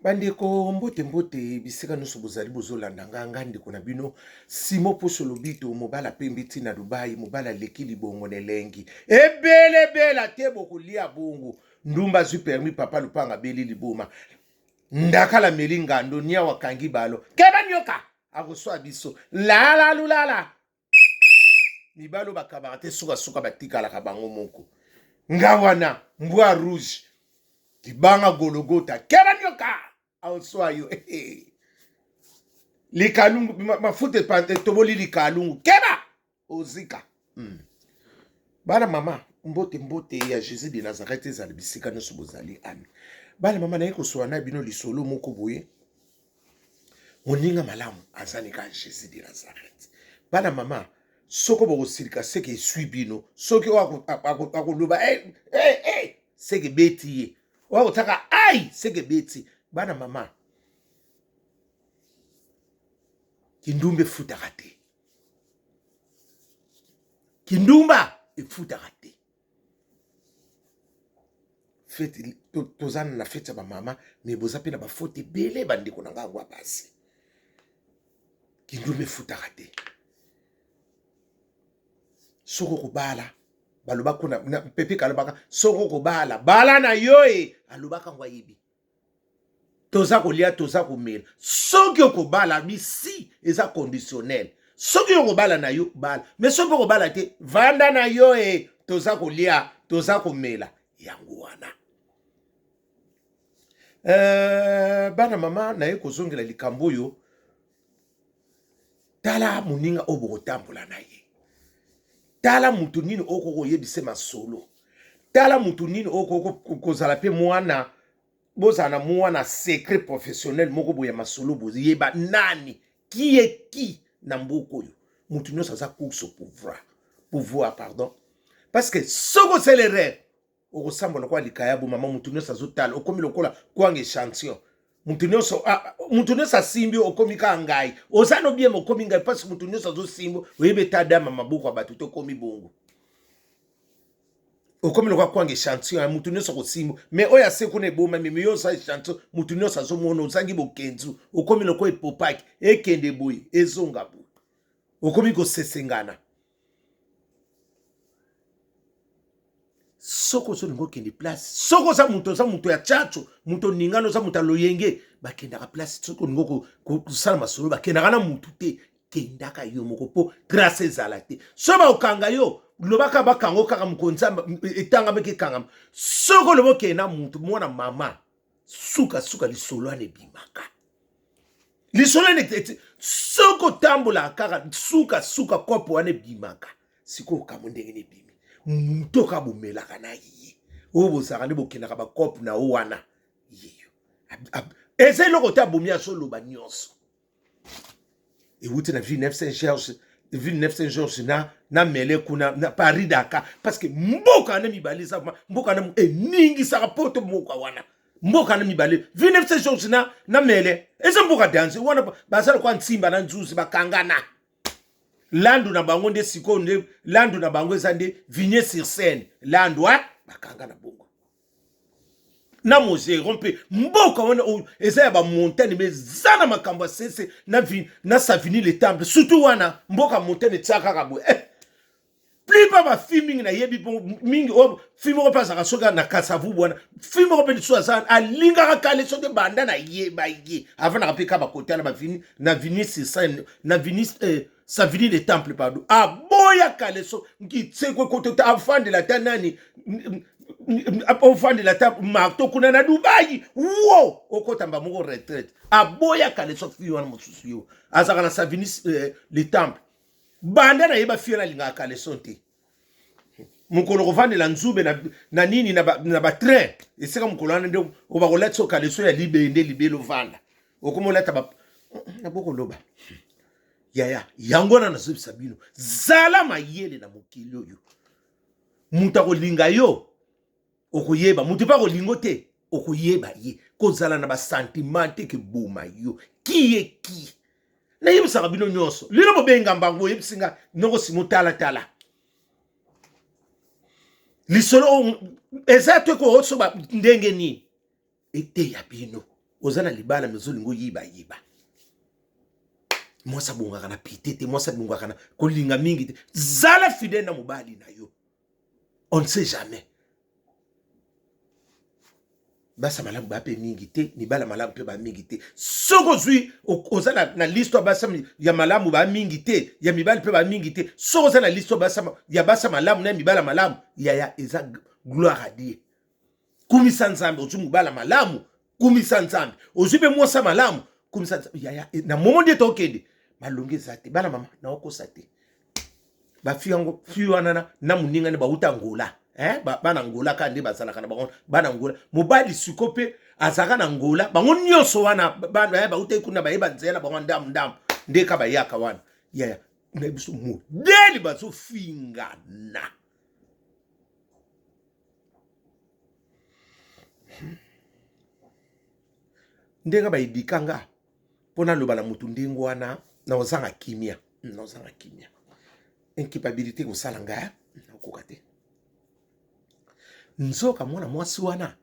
Bandeko mbote mbote bisika nyonso bozali bozolanda nga nga ndeko na bino Simon Poso Lobito mobala pembe ti na Dubai mobala aleki libongo na elengi ebele bela te bokolia bongo ndumba azwi permis papa lupanga abeli liboma ndakala meli ngando niawa akangi balo keba nyoka akoswa biso lala lulala mibali oyo bakabaka te sukasuka batikalaka bango moko nga wana mbwa rouge libanga gologota keba nyoka aoswa yo likalungu mafuta etoboli likalungu keba ozika. Bana mama mbote mbote ya Jésus de Nazareth ezala bisika nyonso bozali ami bana mama naye kosola na bino lisolo moko boye moninga malamu azali kaka Jésus de Nazareth. Bana mama soko bokosilika seke eswi bino soki oyo akoloba hey, hey, hey, seke ebeti ye oyo akotaka ai seke ebeti bana mama kindumba efutaka te kindumba efutaka te fete toza na fete ya bamama me boza mpe na bafote ebele bandeko na ngai yango ya basi kindumba efutaka te soki okobala baloba kuna pepe kalobaka soki okobala bala na yo e alobaka ngo ayebi toza kolia toza komela soki okobala bisi eza conditionnel soki okobala na yo bala me soki okobala te vanda na yo e toza kolia toza komela yango wana bana mama naye kozongela likambo oyo tala moninga oyo bokotambola na ye tala moto nini oyo okoki koyebisa masolo tala moto nini oyo okoki kozala mpe mwana bozala na mwana secret professionnel moko boye ya masolo boyeba nani qui est qui na mboka oyo moto nyonso aza course au pouvoir pouvoir pardon parce que soki osala erreur okosambwa lokola likayabu mama moto nyonso azotala okomi lokola kwanga echantillon moto nyonso ah, moto nyonso asimbi okomi kaka ngai oza no bien okomi ngai mpasi moto nyonso azosimbi oyebi eta dama maboko ya bato te okomi bongo okomi lokola kwanga echantillon ya moto nyonso akosimba me oyo ase kuna ebomami me yo oza echantillon moto nyonso azomona ozangi bokenzu okomi lokola epopaki ekende boye ezonga boye okomi kosesengana soki ozolinga okende place soki oza moto oza moto ya chacho moto oningana oza moto ya loyenge bakendaka place soki olinga kosala masolo bakendaka na motu te kendaka yo moko mpo trace ezala te soki bakokanga yo lobaka bakango kaka mokonzi etangamaki ekangama soki oloba okende na motu mwana mama sukasuka lisolo wana ebimaka lisolo wana soki otambolaka kaka sukasuka kopo wana ebimaka sikoyo okamwe ndenge nini ebimi moto kaka bomelaka na ye oyo bozalaka nde bokendaka bakope na yo wana yeyo eza eloko te abomi azoloba nyonso ewuti na ville 9 saint georges ville 9 saint georges na na mele kuna na paris dakar parce que mboka wana mibale eza mboka wana eningisaka poto mboka wana mboka wana mibale ville 9 saint georges na na mele eza mboka danger wana baza lokola nsimba na nzuzi bakangana landu na bango nde sikoyo nde landu na bango eza nde vigne sur scène landu bakanga na bongo na mozeron mpe mboka wana oyo eza ya bamontagne me eza na makambo ya sese na, na savini le temple surtout wana mboka montagne etia kaka boye eh. plupart bafi mingi nayebi mingi oyo fi moko mpe azalaka soki na kasavubu wana fi moko mpe lisusu aza alingaka kale soki banda na ye baye avandaka mpe kaka bakota na bavini na vini sur na vini eh, savini le temple pardon aboya kaleso nkitsekwe koto afandela ata nani ofandela ata marto kuna na dubai wo okotamba moko retraite aboya kaleso fi wana mosusu yo azalaka na savini eh, le temple banda nayeba fi wana alingaka kaleso te mokolo kovandela nzube na, na nini na batrain ba esika mokolo wana nde obakolatisa okaleso ya libende libele ovanda okoma olata ba nabokoloba yaya yango wana nazobisa bino zala mayele na mokili oyo moto akolinga yo okoyeba moto mpe akolingo te okoyeba ye kozala na basentiment te keboma yo kiye ki nayebisaka bino nyonso lelo bobenga mbango oyebisi nga noko simo talatala lisolo eza te koosoba ndenge nini eteya bino. Oza na libala mais ozolinga oyiba yiba. Mwasi abongaka na pite te, mwasi abongaka na kolinga mingi te. Zala fidèle na mobali na yo. On ne sait jamais. Basi malamu ba pe mingi te, mibala malamu pe ba mingi te. Soki ozwi oza na, na liste ya basi ya malamu ba mingi te, ya mibali pe ba mingi te. Soki oza na liste ya basi ya basi malamu na mibala malamu, yaya eza gloire à Dieu. Kumisa Nzambe, ozwi mobala malamu, kumisa Nzambe. Ozwi pe mwasi malamu, kumisa Nzambe. Yaya, na momo nde tokende, malongi eza te. Bana mama, naokosa te. Bafi yango, fi wana na, na moninga ne bauta Angola. Eh, ba, bana Angola kaka nde bazalaka na bango, bana Angola. Mobali siko pe azalaka na Angola, bango nyonso wana bana eh, bautaki kuna bayeba nzela na bango ndambu ndambu nde ka bayaka wana. Yaya, na biso modele bazofingana. Ndenge bayebika nga mpo naloba na motu ndenge wana, nakozanga kimia, nakozanga kimia, incapabilité kosala nga nakoka te. Nzoka mwana mwasi wana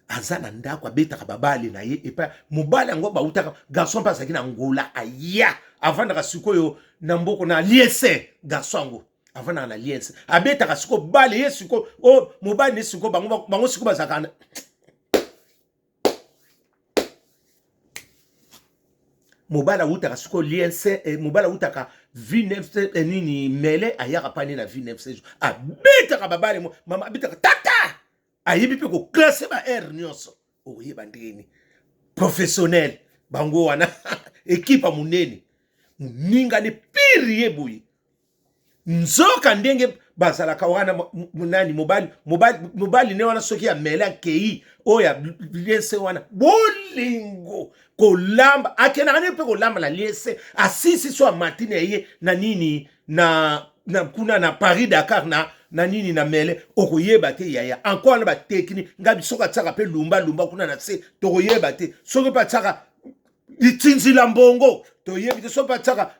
aza na ndako abetaka babale na ye epai mobali yango bautaka garçon mpe azalaki na Angola, aya avandaka sikoyo na mboko na liese. Garçon yango avandaka na liese, abetaka sikoyo bale ye sikoyo o mobali ne sikoyo bango, bango sikoyo bazalaka na mobali awutaka sikoyo liense eh, mobali awutaka v9 eh, nini mele ayaka pani na v9 sejo abetaka babale mama abetaka tata ayebi mpe koklasse ba aire nyonso okoyeba ndenge nini professionnel bango wana ekipe ya monene moninga ne pire ye boye. Nzoka ndenge bazalaka wana nani mobali mobali mobali ne wana soki amele akei oyo ya liese wana bolingo kolamba akendaka ne mpe kolamba na liese asisi so amati na ye na nini na, na kuna na Paris Dakar na na nini na mele okoyeba te yaya encore wana batekini ngabi soki atiaka mpe lumba lumba kuna na se tokoyeba te soki mpe atiaka litinzila mbongo toyebi te soki mpe atiaka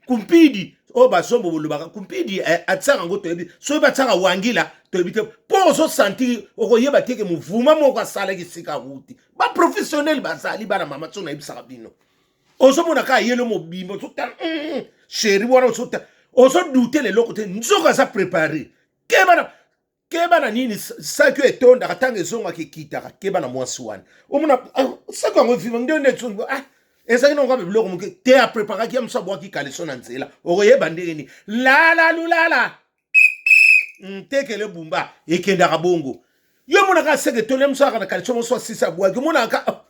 kumpidi oyo bazombo bolobaka kumpidi eh, atiaka yango toyebi soki batiaka wangila toyebi te mpo ozosentir okoyeba te ke muvuma moko asalaki esika awuti. Baprofessionnel bazali bana mama so nayebisaka bino ozomona kaka yelo mobimba ozotala sheri wana ozotala ozodute leloko te nzoka aza prepare. Keba na keba na nini saki oyo etondaka ntango ezongaka ekitaka. Keba na mwasi wana omona ah, saki yango eviva nde nde ah, ezalaki nango biloko moke te apreparaki ya mosu abwaki kaleso na nzela okoyeba ndenge nini lala lulala ntekele bumba ekendaka bongo. Yo omonaka seke etoni ya mosu aka na kaleso mosu asisi abwaki omonaka ah,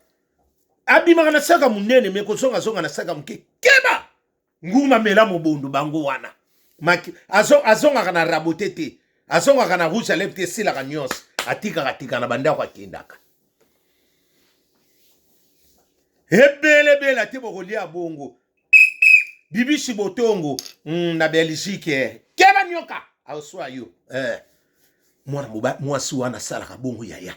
abimaka na saka monene me kozongazonga na saka moke. Keba nguma mela mobondo bango wana azongaka na rabote te azongaka na rouge à lèvres te esilaka nyonso atikaka tika na bandako akendaka ebelebele ate bokolia bongo bibisi botongo na Belgique eh. Keba nyoka aswa yo eh. Mwana mwasi wana asalaka bongo yaya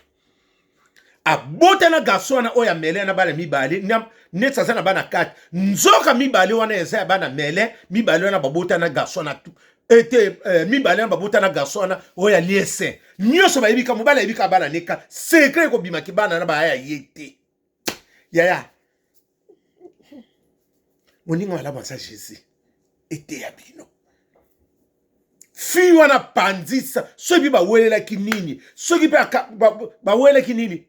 abota na garçon wana oyo amele na bana mibale neti aza na bana 4 nzoka mibale wana eza ya bana mele mibale wana babota na garçon wana ete eh, mibale wana babota na garçon wana oyo ya liese nyonso bayebi ka mobali ayebi ka bana neka secret ekobimaki bana na baya ye te yaya moninga malamu aza Jésus eteya bino fille wana panzisa soki bawelelaki nini soki mpe bawelelaki nini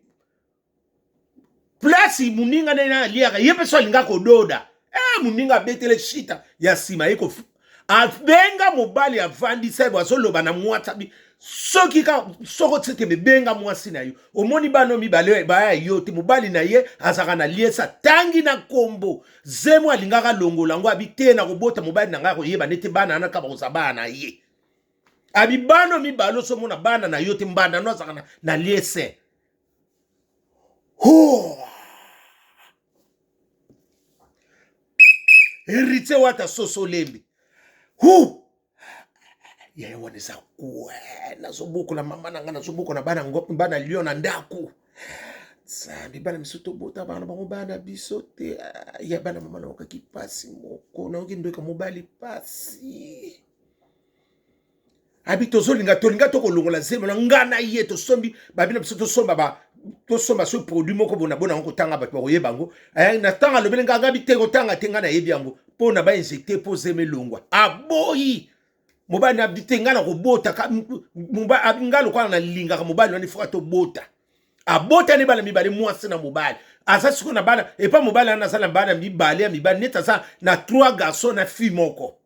place moninga nene aliaka ye mpe so alinga kododa eh, moninga abetele shita ya nsima ye abenga mobali avandisa ye azoloba na mwasi soki ka soko tete bebenga mwasi na yo omoni bana mibale baya yo te mobali na ye azalaka na liesa tangi na kombo zemo alingaka longola yango abi te na kobota mobali na ngai akoyeba nete bana wana kaka bakozala bana na ye abi bana mibale osomona bana na yo te mbanda no azalaka na, na liese oh. Héritier wata soso lembi hu yaya wana eza kwe nazobokola mama na ngai nazobokola bana bana lion na ndako nzambe bana miso tobota bana bango bana biso te ya bana mama nayokaki mpasi moko nayoki ndoka mobali mpasi abi tozolinga tolinga tokolongola zemo na ngai na ye tosombi babino biso tosomba ba tosomba so produit moko bona bona yango kotanga bato bakoyeba yango eh, na ntango alobeli ngai ngabi te kotanga te ngai nayebi yango mpo na bainjecte mpo zemi elongwa aboyi mobali na te ngai nakobota ngai lokola nalingaka mobali wana ifoka tobota abotani bana mibale mwasi na mobali aza sikoyo na bana epa mobali wana aza na bana mibale ya mibali neti aza na trois garçon na fille moko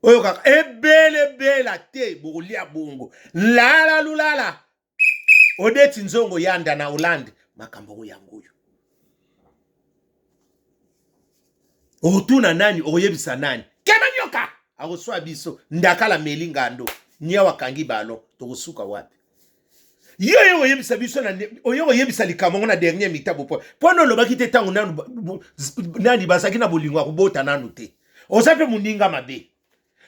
oyo kaka ebelebela te bokolia bongo lala lulala odeti nzongo yanda na Hollande makambo yango yango oyo okotuna nani okoyebisa nani kema nyoka akoswa biso ndakala meli ngando niawa akangi balo tokosuka wapi yo oye koyebisa biso oye koyebisa likambo yango na dernier mitabo mpo mpo na olobaki te ntango nanu nani bazalaki na bolingo ya kobota nanu te oza mpe moninga mabe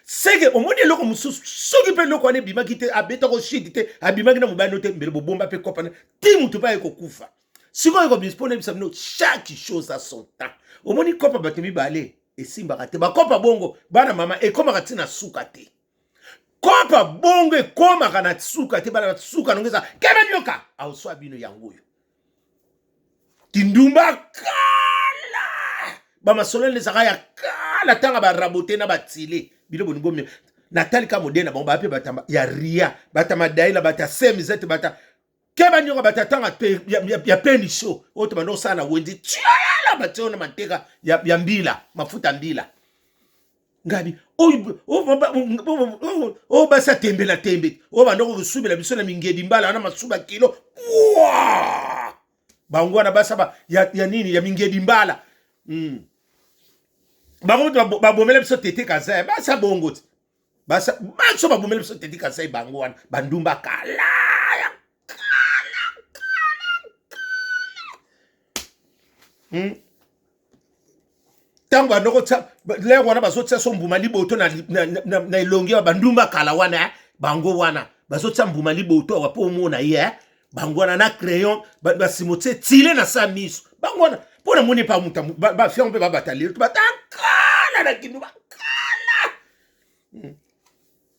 seke omoni eloko mosusu soki mpe eloko wana ebimaki te abetako shidi te abimaki na mobali no te mbele bobomba mpe kopa ti motu mpe aye kokufa sikoyo ekobimisa mpo nayebisa bino chaque chose a son temps omoni kopa bato mibale esimbaka te bakopa bongo bana mama ekomaka ntina suka te kopa bongo ekomaka na suka te bana na suka nongo eza kebe nyoka aoswa bino yango oyo kindumba kala bamasolo nde ezalaka ya kala ntanga barabote na batile bino bolingo bomema natali ka modele na bango baa mpe batamba ya ria bata madaila bata semizete bata keba nyoka bata tanga pe, ya, ya, ya penisho oyo tobanda kosala na wenze tiala batie na manteka ya, ya mbila mafuta mbila ngabi oyo basi atembe na tembe oyo banda kosubela biso na mingedi mbala wana masuba kilo bango wana basi ya, ya nini ya mingedi mbala mm. bango babomela biso tete kazaya basi abongo te baso babomela biso tete kasai bango wana bandumba kala ya kala kala kala hmm? ntango banda kotia lere wana bazotia so mbuma liboto na, na, na, na elongi ya bandumba kala wana eh? bango wana bazotia mbuma liboto awa mpo omona ye eh? bango wana na crayon basimo tie tile na sa miso bango wana mpo namoni epa moto bafiango mpe babata lelo batakala na kindu bakala hmm.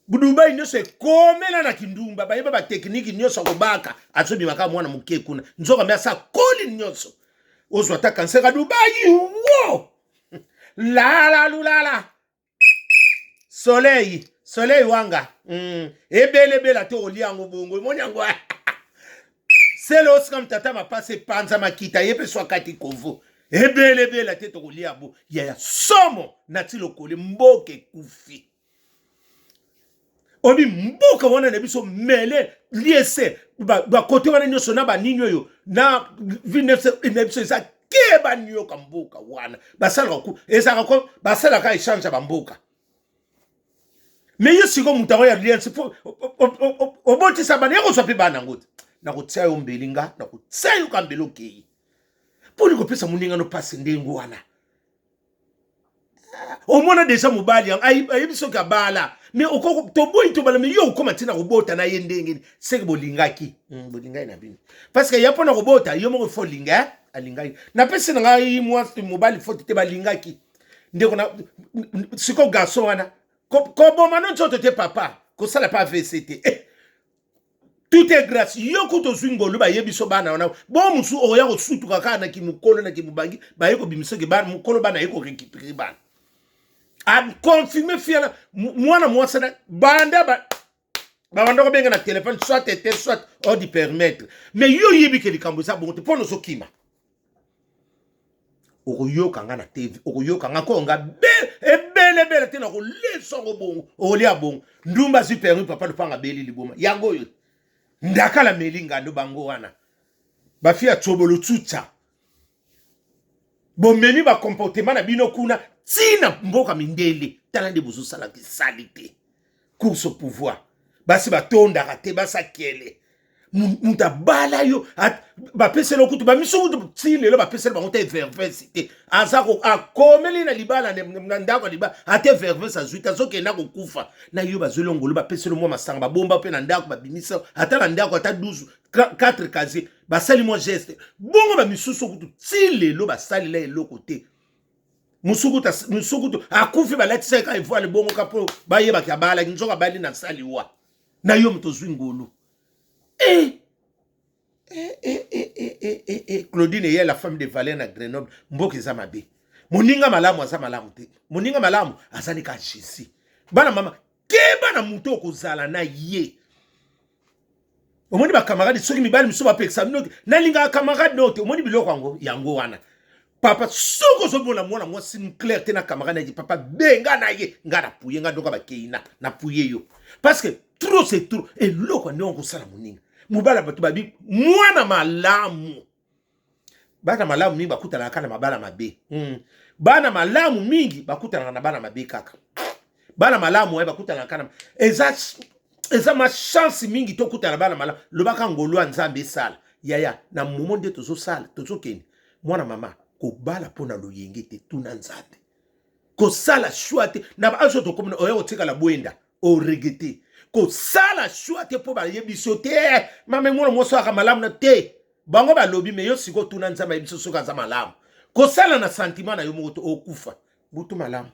Dubai nyonso ekomela na kindumba bayeba batekniki nyonso akobaka azobima kaka mwana moke kuna nzoka mbe asa koli nyonso ozwa ata kanser ya Dubai wo lala lulala soleil soleil wanga mm. ebele ebela te olia yango bongo emoni yango sele osika mtata mapasa epanza makita ye mpe so akati kovo ebele ebela te tokolia bo yaya somo na ti lokole mboka ekufi obi mboka wana na biso mele liese bakote wana nyonso na banini oyo na ville na biso eza keba nioka mboka wana basalaka ku ezalaka basalaka echange ya bamboka me yo sikoyo moto yango ya liense fo obotisa bana ye kozwa mpe bana yango te nakotia yo mbeli nga nakotia yo ka mbeli okei mpo ni kopesa moninga no mpasi ndenge wana omona deja mobali yango ayebi soki abala me toboyi tobala me yo okoma ntina kobota na ye ndenge seke bolingaki hmm, bolingaki na bino parce que ya mpo na kobota yo moko fo olinga eh? alingaki napesi na ngai mwasi mobali foti te balingaki ndeko na siko garçon wana koboma no nzoto te papa kosala pa avc te eh. Tout est grâce. Yo kutu ozwi ngolu bayebi so bana wana. Bo musu oya kosutuka kaka na kimukolo na kimubangi baye kobimisa ke bana mukolo bana ye ko récupérer bana. A confirmer fiana mwana mwasi na banda ba babanda kobenga na telefone soit ete soit odi permettre mais yo oyebi ke likambo eza bongo te mpo nozokima okoyoka nga na tv okoyoka nga ko nga ebelebele te nakolesa yango bongo okolia bongo ndumba azwi permis papa lopanga abeli liboma yango oyo ndakala meli ngando bango wana bafi ya tsobolo tsutsa bomemi bacomportement na bino kuna ntina mboka mindele tala nde bozosala kisali te course au pouvoir basi batondaka te basakele moto abala yo bapeseli kutu bamisu kutu ti lelo bapeseli bango te vervese te aza akomeli na libala na ndako ya libala ate vervese azwi te azokenda kokufa na yo bazweli ngolu bapeseli mwa masanga babomba mpe na ndako babimisa ata na ndako ata 12 4 casier basali mwa geste bongo bamisusu kutu ti lelo basalela eloko te mosukutu akufi balatisaki kaka evoile bongo ka mpo bayebaki abalaki nzoka abali na saliwa na yo moto ozwi ngolu e eh! Eh, eh, eh, eh, eh, eh, eh. Claudine eye la femme de Valère na Grenoble, mboka eza mabe. Moninga malamu aza malamu te. Moninga malamu azali ka Jésus. Bana mama, keba na moto okozala na ye. Omoni ba camarade soki mibali mosusu bapekisa bino nalingaka camarade no te, omoni biloko yango yango wana. Papa soki ozomona mwana mwasi clair te na camarade na ye, papa benga na ye, nga na puye nga ndoka bakei na na puye yo. Parce que trop c'est trop, eloko ndenge okosala moninga. Mobala bato babi mwana malamu. Bana malamu mingi bakutanaka kaka na mabala mabe. Bana malamu mingi bakutanaka na bana mabe kaka. Bana malamu eh, bakutanaka kaka na eza eza ma chance mingi tokutana bana malamu. Lobaka ngolu ya Nzambe esala. Yaya, na momo nde tozosala, tozokende. Mwana mama, kobala mpo na loyenge te, tuna Nzambe. Kosala choix te na ba azo tokomi oya kotikala bwenda oregete. Kosala choix te mpo bayebi so te, mama mwana mwasi aka malamu na te. Bango balobi me yo sikoyo tuna Nzambe ayebi so soki aza malamu. Kosala na sentiment na yo moko te okufa. Butu malamu.